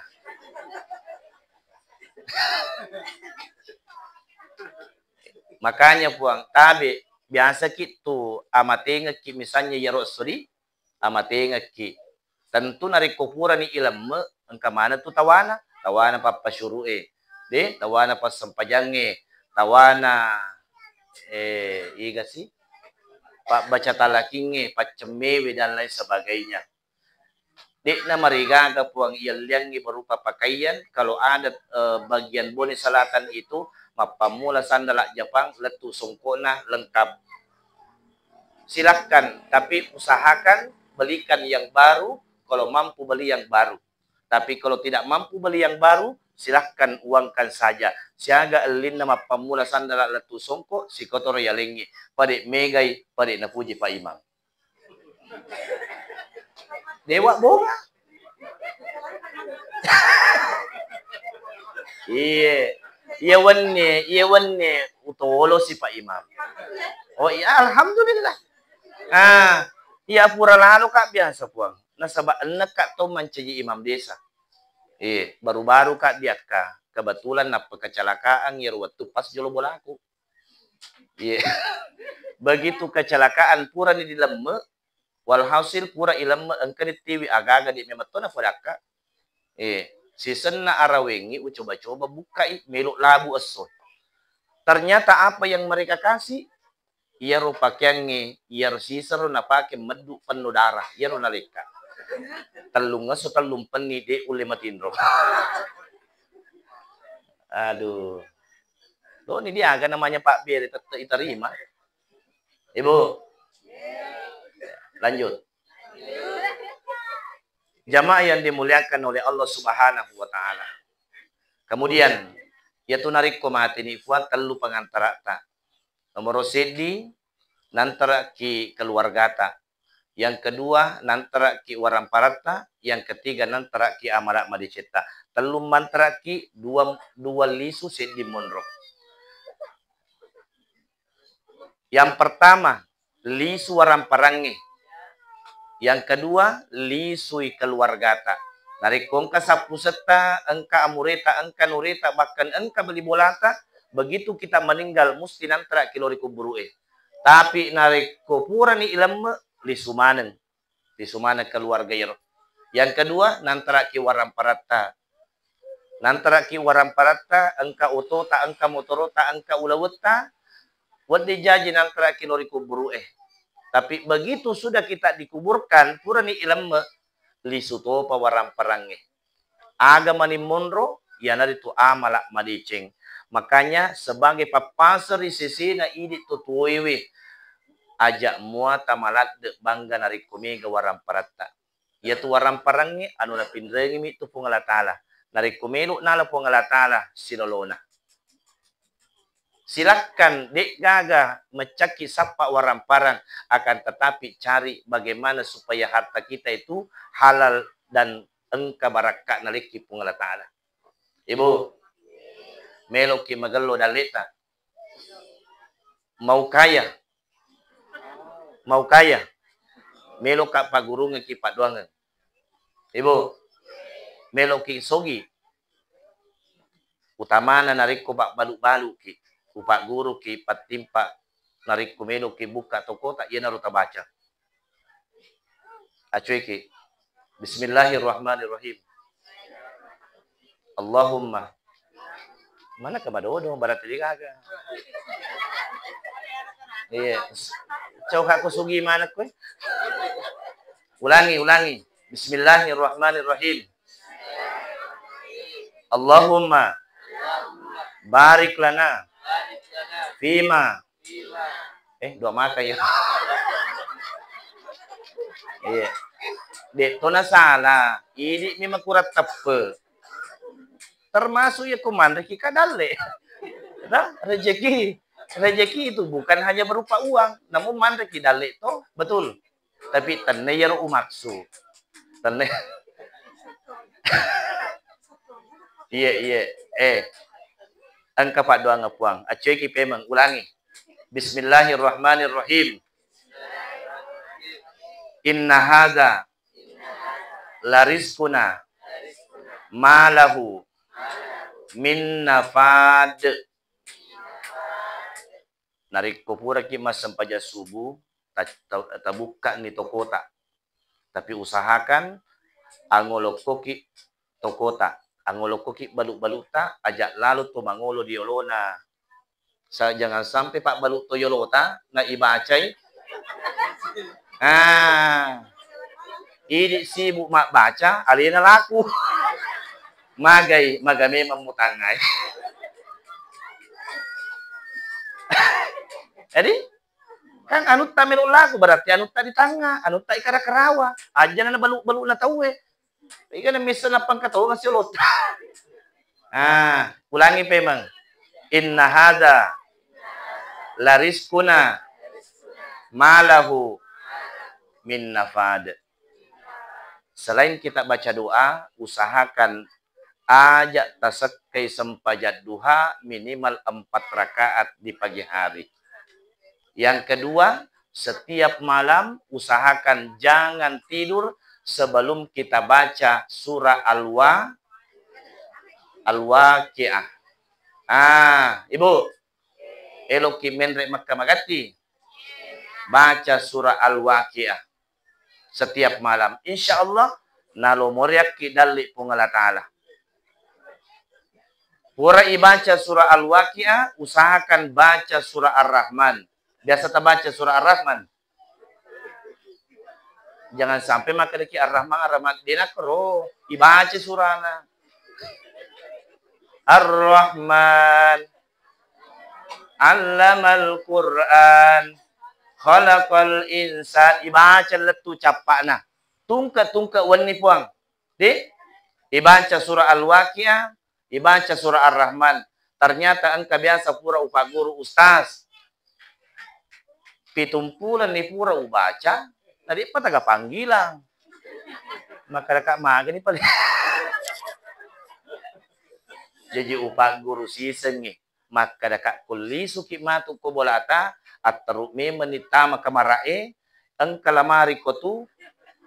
Makanya, Puang, tabe, biasaki tu amatengekki, misalnya iyaro esso di, amatengekki. Tentu narekko purani ilemme, engka maneng tu tawana, tawana pappasyuru'e, de, tawana passempajangnge, tawana, eh, iga si, pabbaca talakingnge, paccemmewe, dan lain sebagainya. De'na marigaga Puang iyelliangngi berupa pakaian, kalau ada, eh, bagian Bone Selatan itu, mappammula sandala Japang, lettu songkokna, lengkap. Silahkan, tapi usahakan belikan yang baru, kalau mampu beli yang baru. Tapi kalau tidak mampu beli yang baru, silahkan uangkan saja. Siaga ellinna mappammula sandala lettu songko, sikotoro yalengngi. Pade megai, pade napuji Pak Imam. Dewa bonga. Iye. Iya wenne, iya wenne utolosi Pak Imam. Oh iya, alhamdulillah. Ah, iya pura lalo Kak biasa, Puang. Nasaba enneng Kak to mancaji imam desa. Eh, baru-baru Kak diakka, kebetulan nappa kecelakaan iyaro wettu pas jolo bolaku. Iya. Begitu kecelakaan purani dilemme, walhasil pura ilemme engka dittiwi aga-aga di memang to nafadakka. Eh, sisenna arawengngi ucoba-coba bukkai, melo labu esso. Ternyata apa yang mereka kasih? Iyaro pakeangnge, iyaro sisero napake meddu penno darah, iyaro nalekka. Tellung esso, tellung penni, de ulle matinro. Aduh. Doni diaga namanya Pak Bere tette itarima. Ibu. Lanjut. Jamaah yang dimuliakan oleh Allah Subhanahu wa Ta'ala. Kemudian, yaitu narekko mateni Puang, tellu pengantarata. Nomoro seddi, nantaraki keluargata. Yang kedua, nantaraki waramparatta. Yang ketiga, nantaraki amala madecetta. Tellu mantaraki, dua, dua lisu, seddi monro. Yang pertama, lisu waramparangnge. Yang kedua, lisui keluargata. Narekko engka sappusetta, engka amureta, engka nureta, bahkan engka bali bolata, begitu kita meninggal, musti nantaraki lao ri kuburu'e. Tapi narekko purani ilemme, lisu maneng. Lisu maneng keluarga iyaro. Yang kedua, nantaraki waramparatta. Nantaraki waramparatta, engka otota, engka motorota, engka ulawetta, wedding jaji nantaraki lao ri kuburu'e. Tapi begitu sudah kita dikuburkan, purani ilemme, lisu topa waramparangngé. Aga mani monro, iyanaritu amala madécéng. Makanya, sebagai pappaseng ri séséna idi to tuwoéwé, aja muata maladde bangga narékko méga waramparatta. Iyatu waramparangngé anu napinrengngémi tu Puang Allah Taala. Narékko mélo nala Puang Allah Taala silolona. Silakkan dé'gaga meccakki sappa waramparang, akan tetapi cari bagaimana supaya harta kita itu halal dan engka barakka'na lékki Puang Allah Taala. Ibu, méloki magello dalle'ta? Mau kaya? Mau kaya? Méloka paggurungekki paddoangeng. Ibu, méloki sogi? Utamana narékko babbalu-baluki, upagguruki pattimpa, narékko méloki bukka tokota, iyanaro tabaca. Acoiki. Bismillahirrahmanirrahim. Allahumma. Mana ke madodo, berarti dé'gaga. Iya. Coba ko sugi mana kowe? Ulangi, ulangi. Bismillahirrahmanirrahim. Allahumma barik lana fima. Eh, dua mata ya. Iya. Dé'to nasala. Idi mi makurang teppe. Termasuk iya ko manreki ka dalle. Nah, rezeki. Rezeki itu bukan hanya berupa uang, namun manreki dalle to, betul. Tapi tenne iyaro umaksud. Tenne. Iya, iya. Eh, engka paddoangeng Puang. Accoiki pemeng, ulangi. Bismillahirrahmanirrahim. Inna hadza larizquna ma lahu min nafad. Narekko puraki massempajang subuh, ta-, ta-, tabukkani tokota. Tapi usahakan angolokkoki tokota, angolokkoki balu-balutta, aja lalo to mangolo di olona. Sa-, jangan sampai pabbalu to yolota na ibacai. Ah. Idi sibuk mabbaca, alena laku. Magai, maga memang mutangai. Jadi, kan anutta melo laku, berarti anutta di tangnga, anutta ikara karawa. Aja na balu-balu na tauwe. Iga na missa napangka tau ngasih lot. Ah, ulangi pemeng. Inna hadza larizquna ma lahu min nafad. Selain kita baca doa, usahakan aja tasekkai sempajang duha minimal empat rakaat di pagi hari. Yang kedua, setiap malam usahakan jangan tidur sebelum kita baca surah Al-Wa-, Al-Waqiah. Ah, Ibu, eloki menre Mekka magatti, baca surah Al-Waqiah setiap malam. Insya Allah, nalomoriakki dalli Puang Allah Ta'ala. Pura ibaca surah Al-Waqiah, usahakan baca surah Ar-Rahman. Biasa tabaca surah Ar-Rahman. Jangan sampai makkedaki Ar-Rahman, Ar-Rahman. Dena kero, ibaca surana. Ar-Rahman. Allamal Qur'an. Khalaqal insan. Ibaca lettu cappa'na. Tungke-tungke wenni Puang. Di? Ibaca surah Al-Waqiah, ibaca surah Ar-Rahman. Ternyata engka biasa pura upagguru, Ustaz. Pitumpulenni pura ubaca, na de'pa taga panggilang. Makkedaka magani pale. Jaji upagguru sisengngi. Makkedaka kullisuki matu ko bolata, atteru memenni tama kamara'e, engka lamari ko tu,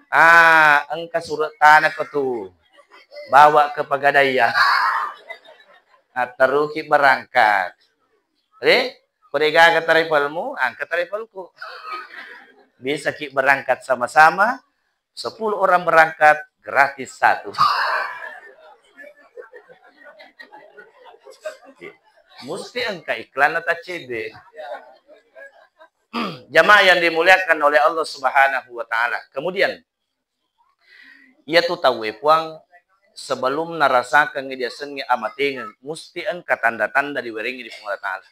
ah, engka sure tana ko tu, bawa ke Pegadaian. Atteruki berangkat. Eh, ko degaga travelmu, angka travelku. Bisaki berangkat sama-sama, sepuluh orang berangkat, gratis satu. Musti engka iklanna taccedde. Jamaah yang dimuliakan oleh Allah Subhanahu wa Ta'ala. Kemudian, iyatu tauwe Puang, sebelum narasakengngi diasengnge amatengeng, musti engka tanda-tanda diwerengngi di Puang Allah Ta'ala.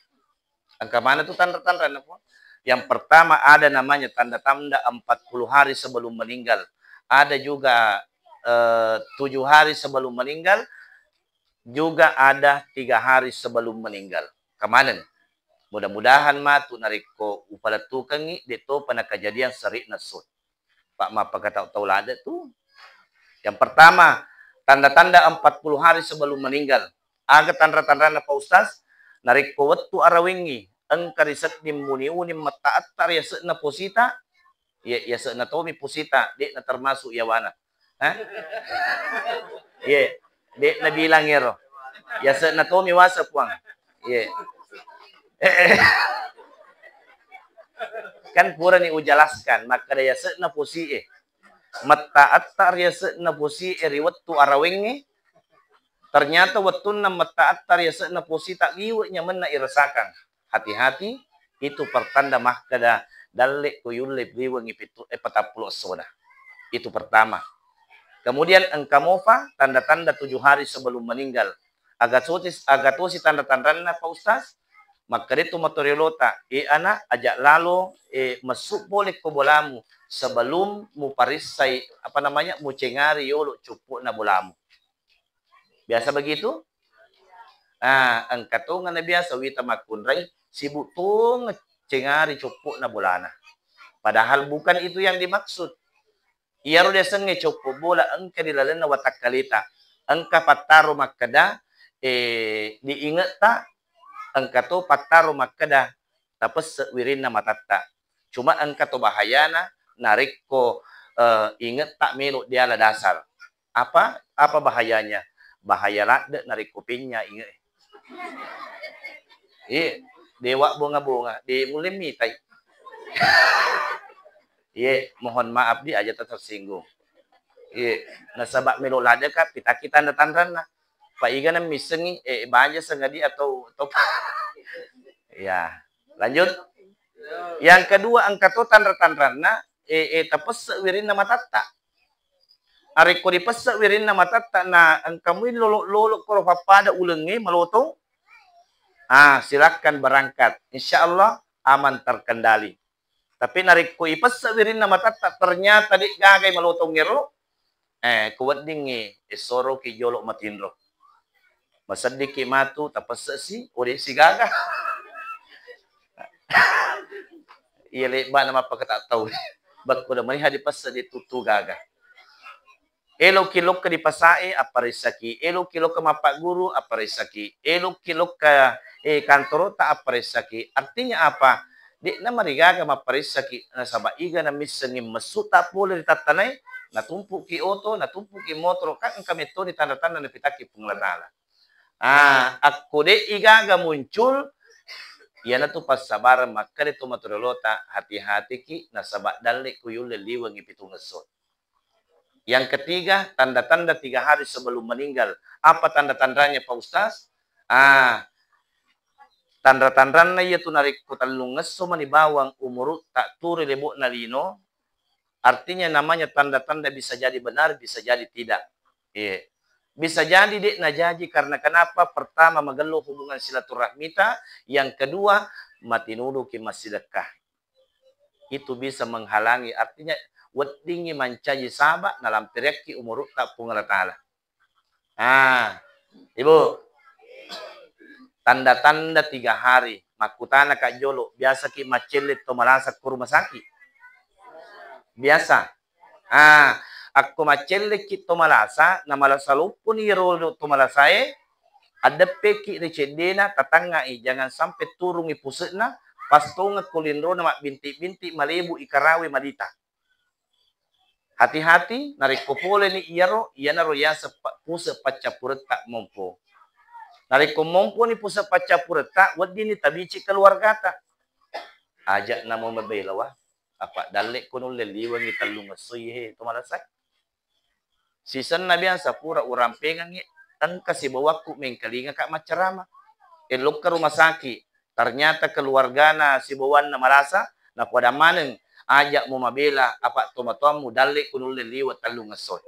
Engka mana tu tanra-tanranna, Puang? Yang pertama, ada namanya tanda-tanda empat puluh hari sebelum meninggal. Ada juga, eh, tujuh hari sebelum meninggal, juga ada tiga hari sebelum meninggal. Kemaneng? Mudah-mudahan matu narekko upalettukengngi, de topa na kejadian serik nesso. Pak mappakatau tau lade tu. Yang pertama, tanda-tanda empat puluh hari sebelum meninggal. Aga tanra-tanranna, Pak Ustaz? Narekko wettu arawengngi, engka ri sedding muni-uning metta-etta ri yase'na posita, ya, yase'na tomi posita, de'na termasuk yawana. Hah? Ye, de'na bilang ero. Yase'na tomi wasa Puang. Ye. Kan purani ujelaskan, makkeda yase'na posi'e. Metta-etta ri yase'na posi'e ri wettu arawengnge. Ternyata wettunna metta-etta ri yase'na posita liwe' nyamenna irasakang. Hati-hati, itu pertanda makkeda dalle ko yulle riwengngi pitu, eh, patappulo essona. Itu pertama. Kemudian engka mofa tanda-tanda tujuh hari sebelum meninggal. Aga tosi, aga tosi tanda-tandanna, Pak Ustaz? Makkeda tu matoriolota, "Eh, anak, aja lalo, eh, messu pole ko bolamu sebelum muparissai, apa namanya, mucengari yolo cuppu'na bolamu." Biasa begitu? Ah, engka tongeng na biasa wita makkunrai, sibuk tongeng cengari coppo'na bolana. Padahal bukan itu yang dimaksud. Iyaro diasengnge coppo bola engka di lalenna watakkaleta. Engka pattaro makkeda, eh, diinge'ta, engka to pattaro makkeda tapesse' wirinna matatta. Cuma engka to bahayana narekko, eh, inge'ta melo diala dasar. Apa, apa bahayanya? Bahaya ladde narekko penya inge'e. Iye, dewa bonga-bonga, de mulle mitai. Iye, mohon maaf di aja tersinggung. Iye, nasaba melo ladde ka pitaki tanda-tandanna. Pa igana missengi, eh, baja sengadi atau, atau ya. Lanjut. Yang kedua, engka to tanra-tanranna, eh, eh, tapesse' wirinna matatta. Arekko dipesse' wirinna matatta na engka mui lolo'-lolo' koro pappada ulengnge malotong, ah, silakkan berangkat. Insya Allah aman terkendali. Tapi narekko ipesse' wirinna matatta, ternyata de' gagai malotongngero, eh, ko weddingngi essoroki jolo' matinro. Maseddiki matu tapesse'si, ode' sigaga. Iya lebba'na mappakata tau. Bakko da maniha dipesse' de' tuttu gaga. Eloki lokka di pasae, apparessaki. Eloki lokka mappagguru, apparessaki. Eloki lokka, eh, kantorota, apparessaki. Artinya apa? De'na marigaga mapparessaki, nasaba igana missengngi messuta pole ri tattanae, natumpuki oto, natumpuki motoro, kan engka mettoni tanda-tanda napitakki Puang Allah Taala. Ah, akko de'i gaga muncul, iyanatu passabareng makkeda to matoriolota, hati-hatiki, nasaba dalle ko yulle liwengngi pitungesso. Yang ketiga, tanda-tanda tiga hari sebelum meninggal. Apa tanda-tandanya, Pak Ustaz? Ah, tanda-tandanna iyatu narekko tellungesso mani bawang umuru'ta turu lebo'na lino, artinya namanya tanda-tanda bisa jadi benar, bisa jadi tidak. Iya. Bisa jadi de' najaji karena kenapa? Pertama, magello hubungan silaturahmita, yang kedua, matinuluki massidekka. Itu bisa menghalangi, artinya weddingngi mancaji saba' nalampereakki umuru'ta Puang Allah Taala. Ah, Ibu, tanda-tanda tiga hari, makkutana ka jolo, biasaki maccelle to malasa ko rumah sakit? Biasa. Ah, akko maccelleki to malasa, na malasa lopponi iyaro to malasae, addeppeki ri ceddena, tatangngai, jangan sampai turungi puse'na, pas tongeng ko linrona mabbinti-binti, malebu ikarawe malita. Hati-hati, narekko poleni iyaro, iyanaro yaseng pa-, puse' paccappuretta mompo. Narekko momponi puse' paccappuretta, weddinni tabici keluargata. Aja' namo mabela wa, apa' dalle' ko nulle liwengngi tellungessoi he to malasae. Sisenna biasa pura urampengengngi, engka sibawakku mengkalinga ka maccarama. Ellokka rumah sakit, ternyata keluargana sibawanna malasa, napoada maneng, aja' mo mabela, apa' tomatoammu dalle' ko nulle liwe' tellungesso.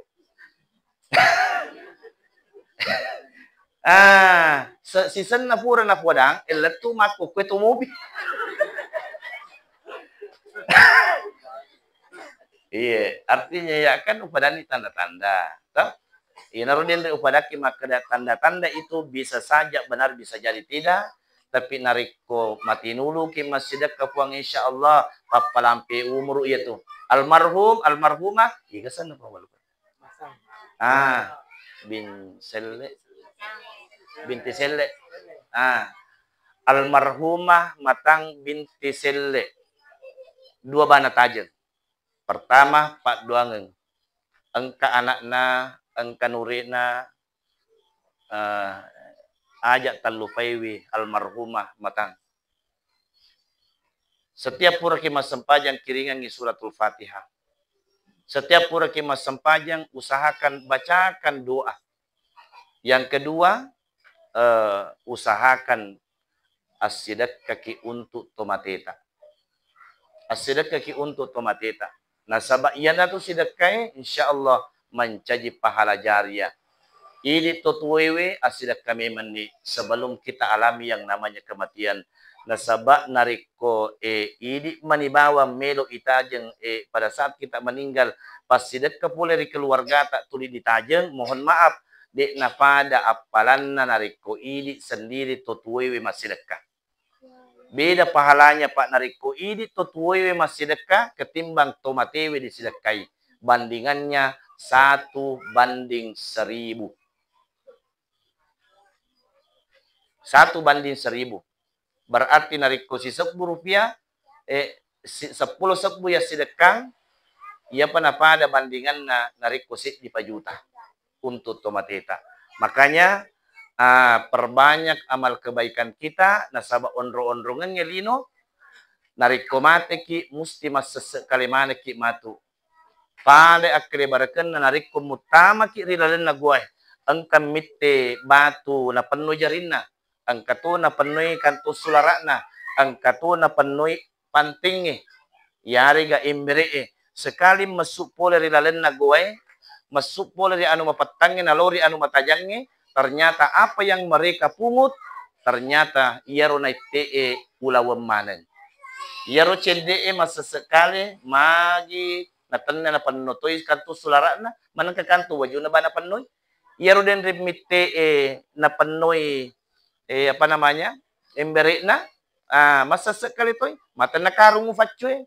Ah, se-, sisenna pura napoadang, ellettu makkukkue to mopi. Iya, artinya ya kan upadanni tanda-tanda, toh? Iyanaro denre upadakki makkeda tanda-tanda itu bisa saja benar, bisa jadi tidak, tapi narekko matinuluki massidekka Puang, insya Allah pappalampe umuru iya tu. Almarhum, almarhumah, iga senna Puang maluku. Ah, bin Selle, binti Selle. Ah, almarhumah Matang binti Selle. Dua bana tajeng. Pertama, paddoangeng. Engka anakna, engka nure'na, eh, aja' tallupaiwi almarhumah Matang. Setiap puraki massempajang, kiringangngi suratul Fatihah. Setiap puraki massempajang, usahakan bacakan doa. Yang kedua, eh, usahakan assidekkaki untuk tomateta. Assidekkaki untuk tomateta. Nasaba iyanatu sidekkae, insya Allah mancaji pahala jariah. Idi' to tuoewe assidekka memenni sebelum kita alami yang namanya kematian. Nasaba narekko, eh, idi' mani bawang melo itajeng, eh, pada saat kita meninggal, passidekka pole ri keluargata tuli ditajeng, mohon maaf, de'na pada appalanna narekko idi sendiri to tuoewe massidekka. Beda pahalanya, Pak, narekko idi to tuoewe massidekka ketimbang to matewe disidekkai. Bandingannya satu banding seribu. Satu banding seribu. Berarti narekko sisebbu rupiah, eh, si-, seppulo sebbu yassidekkang, iyapa napada bandinganna narekko seddi pa juta untuk to mateta. Makanya, ah, perbanyak amal kebaikan kita, nasaba onro-onrongengnge lino, narekko mateki musti massesse kale manekki matu. Pale akkalebarekenna narekko muttamaki ri lalenna goae, engka mitte batu napennoi jarinna, engka to napennoi kantung sulara'na, engka to napennoi pantingnge, yarega embere'e. Sekali messu pole ri lalenna goae, messu pole ri anu mapettangnge, nalori anu matajangnge, ternyata apa yang mereka pungut, ternyata iyaro naitte'e ulaweng maneng. Iyaro cende'e massesse kale, magi natenna napenno toi kantung sulara'na, manengka kantung wajuna ba napennoi. Iyaro denre mitte'e napennoi, eh, apa namanya, embere'na, ah, massesse kale toi, matenna karung ufaccue.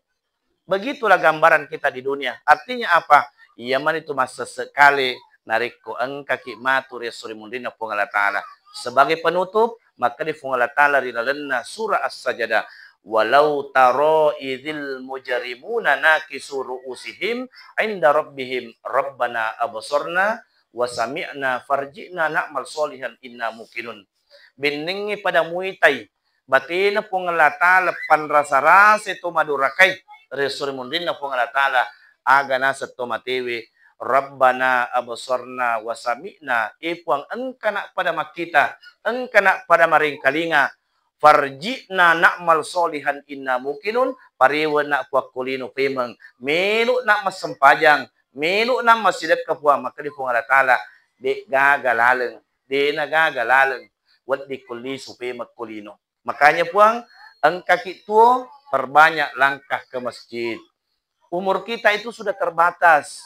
Begitulah gambaran kita di dunia. Artinya apa? Iya manitu massesse kale narekko engkaki matu ri esso ri munrinna Puang Allah Ta'ala. Sebagai penutup, makkeda Puang Allah Ta'ala ri lalenna surah As-Sajdah, "Walau tara idzil mujrimuna nakisu ru'usihim inda rabbihim, Rabbana absarna wa sami'na farji'na na'mal shalihan inna muqinun." Bennengngi pada muitai batena Puang Allah Ta'ala, panrasa-rasa to madurakai ri esso ri munrinna Puang Allah Ta'ala, aga naseng to matewe, "Rabbana absarna wa sami'na," e Puang, engka na pada makkita, engka na pada marengkalinga, "farji'na na'mal shalihan inna muqinun," parewenna Puang ko lino pemeng, melo na massempajang, melo na massidekka Puang, makkeda Puang Allah Ta'ala, de gaga laleng, de na gaga laleng, wedding ko lisu pemeng ko lino. Makanya Puang, engkaki tuo, perbanyak langkah ke masjid. Umur kita itu sudah terbatas.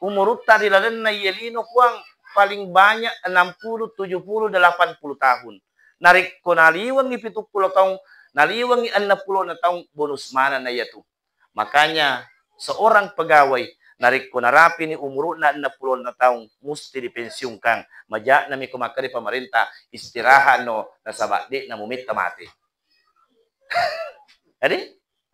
Umurutta ri lalenna iye lino Puang paling banyak enam puluh, tujuh puluh, delapan puluh tahun. Narekko naliwengngi pitu puluh taung, naliwengngi enneng puluh taung, bonus manenna iyatu. Makanya, seorang pegawai narekko narapini umuru'na enneng puluh taung, musti dipensiungkan. Maja'nami ko makkeda pemerintah, "Istirahatno, nasaba de'na mumetta mate." Jadi,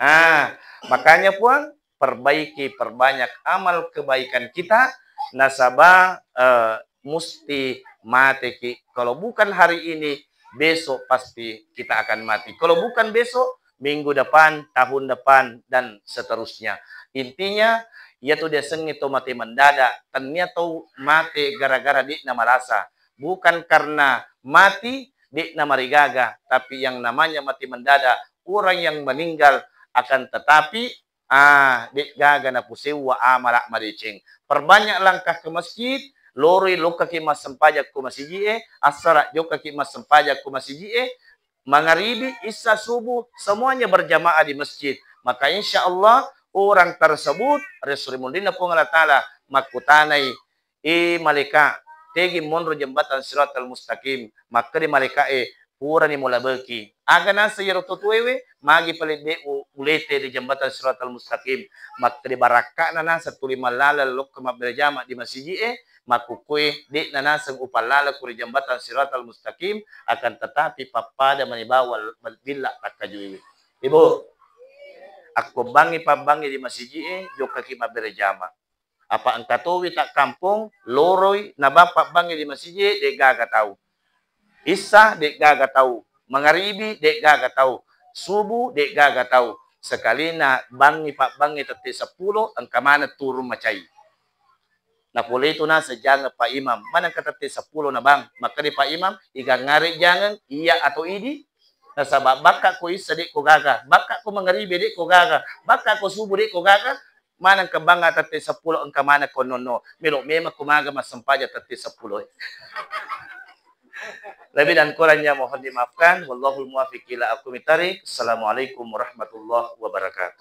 ah, makanya Puang, perbaiki, perbanyak amal kebaikan kita, nasaba, eh, musti mateki. Kalau bukan hari ini, besok pasti kita akan mati. Kalau bukan besok, minggu depan, tahun depan, dan seterusnya. Intinya, iyatu diasengnge to mate mendadak, tennia tau mate gara-gara de'na malasa. Bukan karena mati, de'na marigaga, tapi yang namanya mate mendadak, orang yang meninggal, akan tetapi ah, de'gaga napusewwa amala madeceng. Perbanyak langkah ke masjid, loroi lokkaki massempajang ko masiji'e, assara jokkaki massempajang ko masiji'e, mangaribi, isya, subuh, semuanya berjamaah di masjid. Maka insya Allah orang tersebut, ri esso ri munrinna Puang Allah Ta'ala, makkutanai, "E malaika, tegi monro jembatan Siratal Mustaqim?" Makkeda malaika'e, "Purani mulabeki." Aga naseng iyaro to tuoewe, "Magi pale de u-, ulete ri jembatan Siratal Mustaqim?" Makkeda, "Barakka'na naseng tuli mallaleng lokka mabbere jama di masiji'e, makkukkue de'na naseng upallaleng ku ri jembatan Siratal Mustaqim, akan tetapi pappada mani bawang billa takkajuiwi." Ibu, akkobbangngi pabbangngi di masiji'e, jokkaki mabbere jama. Apa engka towi takkampong, loroi, nabang pabbangngi di masiji, de'gaga tau. Issa, de'gaga tau. Mangaribi, de'gaga tau. Subuh, de'gaga tau. Sekalina bangngi pabbangngi tette seppulo, engka maneng turung macai. Napole tu naseng jangeng Pak Imam, manengka tette seppulo na bang? Makkeda Pak Imam, igangngare jangeng, iya atau idi? Nasaba bakka ko issa de ko gaga, bakka ko mangaribi de ko gaga, bakka ko subuh de ko gaga, maneng kebbangnga tette seppulo engka maneng ko nonno. Melo memang ko maga massempajang tette seppulo. Lebih dan kurangnya mohon dimaafkan. Wallahul muwaffiq ila aqwamit thariq. Assalamualaikum warahmatullahi wabarakatuh.